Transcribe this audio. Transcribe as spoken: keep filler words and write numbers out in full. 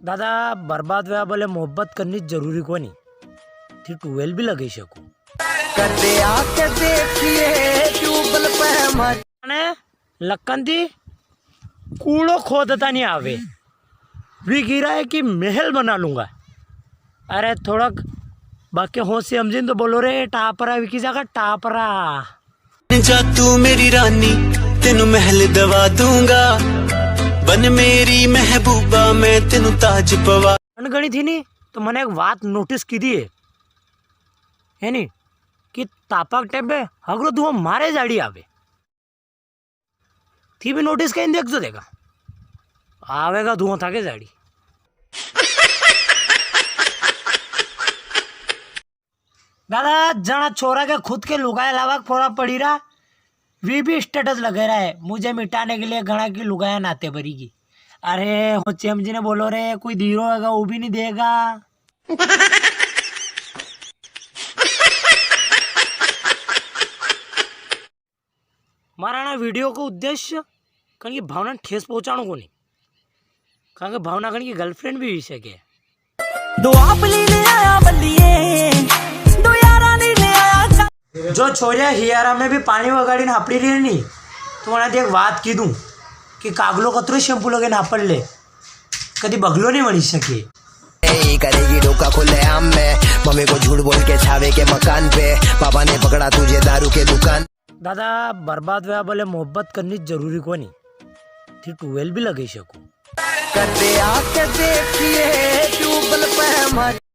दादा, बर्बाद व्या बोले मोहब्बत करनी जरूरी कोनी, थी ट्यूबवेल भी लगई सको। कदे आके देखिए ट्यूबवेल पे मर- अने लक्कन थी कूड़ो खोदता नी आवे, वी गिरा है कि महल बना लूंगा। अरे थोड़क बाकी होशी हमजी ने तो बोलो रे, टापरा विकी जागा टापरा। जा तू मेरी रानी, तेनू महल दवा दूंगा, बन मेरी महबूबा, मैं तेनू ताज पवा। अनगणी थी नी, तो मने एक बात नोटिस की दी है, है नी, कि तापा के टेम पे हगरो धुआं मारे जाड़ी आवे। थी भी नोटिस कई देख जो देखा, आवेगा धुआं थाके जाड़ी। दादा, जणा छोरा के खुद के लुगाया लावा के फोरा पड़ी रहा, वी भी स्टेटस लगे रहा है, मुझे मिटाने के लिए घणा की लुगाया नाते भरीगी। अरे, होशी हमजी ने बोलो रे, कोई धीरो होगा, वो भी नी देगा। मारा ना वीडियो को उद्देश्य कण की भावना ने ठेस पहुंचाणो कोनी, कारण के भावना कण की गर्लफ्रेंड भी हुई सके। दो आप ली ले आया बल्लिए, दो यारा ली ले आया। जो छोरिया हियारा में भी पाणी वगाड़ी ने हापड़ी रही नी, तो वणा एक बात की दूं कि कागलो कतरो शैम्पू लगे ने हापड़ ले, कदी बगलो नी बनी सके। ए, करेगी धोखा खुले आम में, मम्मी को झूठ बोल के छावे के मकान पे, पापा ने पकड़ा तुझे दारू के दुकान। दादा, बर्बाद व्या बोले मोहब्बत करनी जरूरी कोनी, थी ट्यूबवेल भी लगई सको। कदे आके देखिए ट्यूबवेल पे मर-